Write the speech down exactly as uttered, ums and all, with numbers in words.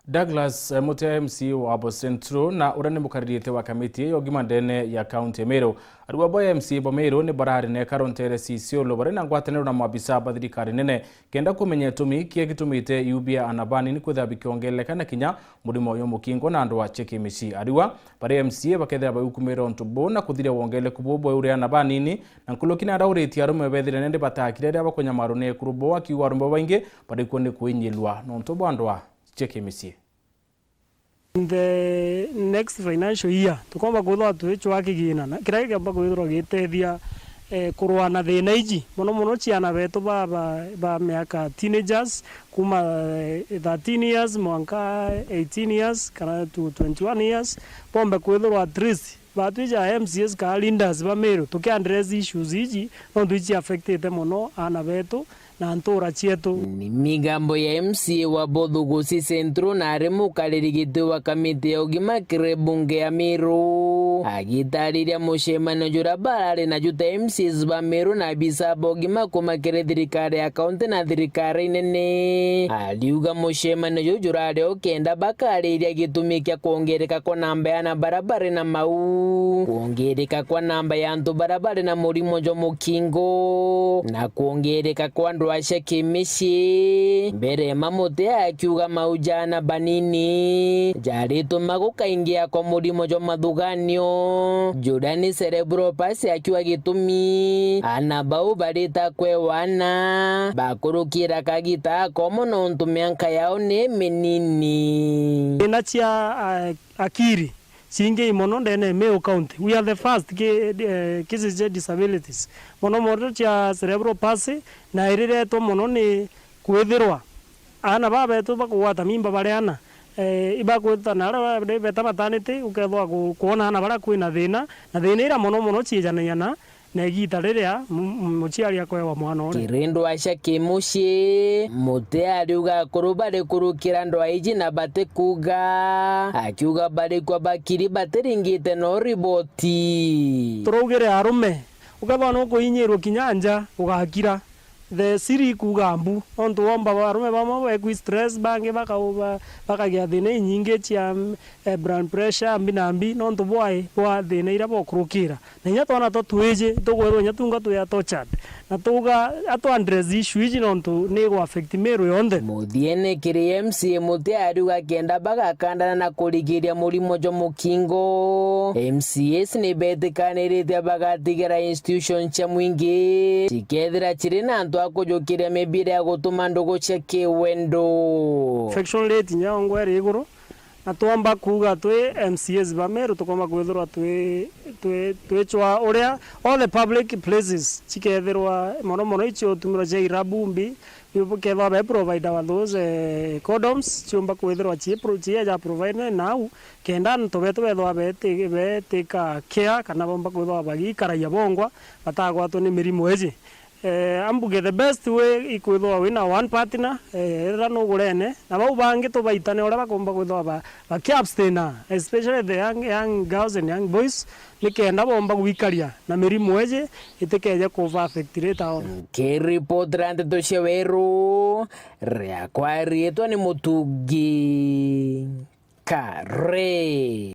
Douglas, eh, Mutea, M C A wa Abo Central na uria ni mukariritie wa kamiti ya ugima ndene ya kaunti ya Meru. Arua bo M C A ba Meru ni barari na ikaro ntere cia Isiolo bari na ngwataniro na maabisa ba thirikari nene kenda kumenya gitumi kia gitumite iu bia ana banini kwithira bikiongerereka na kinya murimo uyu mukingo na andu a cheki mici. Arua bari M C A bakethira bagukumira untu buu na kuthiria wongerereku buu bwa uria ana banini na nkuruki na aria uritie arume bethire nende batakire riria bakunyamarwa ni ekuru boo, akiuga arume babaingi bari kuo ni kuinyirua nontu bwa andu a cheki mici. In the next financial year, tukomba kwithirwa twicwaa kigina na kiria gikomba kwithirwa gitethia, eh, kurwa na thina iji, mono mono ciana betu ba, ba, ba miaka teenagers, kuma, eh, thirteen years mwanka eighteen years kana to twenty-one years, bombe kwithirwa at least batwija M C As ka leaders ba Meru tuki address issues iji, nontu ici affectite mono ana betu na ntura cietu. Ni migambo ya M C A wa Bothugusi Central na ari mukariri giti wa kamiti ya ugima kiri bunge ya Meru, agitariria mucemanio juria barari na juta M C As ba Meru na abisa ba ugima kuma kiri thirikari ya kaunti na thirikari nene. Ariuga mucemanio juju jurari o kenda bakariria gitumi kia kwongereka kwa namba ya ana baria bari na mau, kwongereka kwa namba ya antu baria bari na murimo jwa mukingo, na kwongereka kwa andu acia kimicii. Mbere ma Mutea akiuga mau ja ana banini jarituma gukaingia kwa murimo jwa mathuganio, juria ni cerebral palsy, akiuga gitumi ana bau barita kwewa ana bakurukira kagita akomo nontu mianka yao ni minini. Thina cia, ah, akiri cingi mono ndene ya Meru County. We are the first ki-, eh, cases cia disabilities. Mono mono cia cerebral palsy, na iriretwo mono ni kwithirwa ana babetu bakugwata mimba bari ana, eh, ibakwita na aria bari beta maternity, ukethwa ku-, kwona ana baria kwina thina, na thina iria mono mono ciijanagia na na igiita riria mu-, mu-, muciari akwewa mwana uria. Kiri ndwaa cia kimucii, Mutea ariuga akuru bari kurukira ndwaa iji na batikuuga, akiuga bari kwa bakiri batiringite no riboti. Turaugire arume, ukethwa nukuinyirwa kinya nja, ugakira. The siri ikuuga mbu, nontu womba arume bamwe bekwi stress, bangi bakauba-, bakagia thina inyingi cia, eh, blood pressure, mbi na mbi, nontu bwai bwa thina iria bokurukira. Na inya twana two twiji, tukwirwa inya tunga twi a tortured. Na tuga, a twa address issue iji nontu ni igu affect Meru yonthe. Muthiene kiri M C A Mutea ariuga kenda bagakandana na kurigiria murimo jwa mukingo, M C As ni betikanirite bagatigira institution cia mwingi cikethira ciri na antu a kujukiria mibira ya gutuma ndugu cia kiwendo. Infection rate inya yongwa iri iguru. Na twomba kuuga twi M C As ba Meru, tukomba kwithirwa twi, twi, twicwa uria all the public places cikethirwa mono mono icio tumirwa cia irabu mbi, bukethwa be provider wa those, eh, condoms, ciumba kwithirwa cii pro-, cieja provide nau, kenda antu betu bethwa beti-, betika care, kana bomba kwithwa bagikaragia bongwa, batagwatwa ni mirimo iji. Eh, ambuge the best way ikwithwa wina one partner, eh, rira nugurene, na bau bangi tubaitane uria bakomba kwithwa ba, baki abstain, especially the young, young girls and young boys, nikenda bomba gwikaria na mirimo iji itikeje kuba affect later on. Nkiripotera nteto cia Weru, riakwa riitwa ni Mutungi Kare.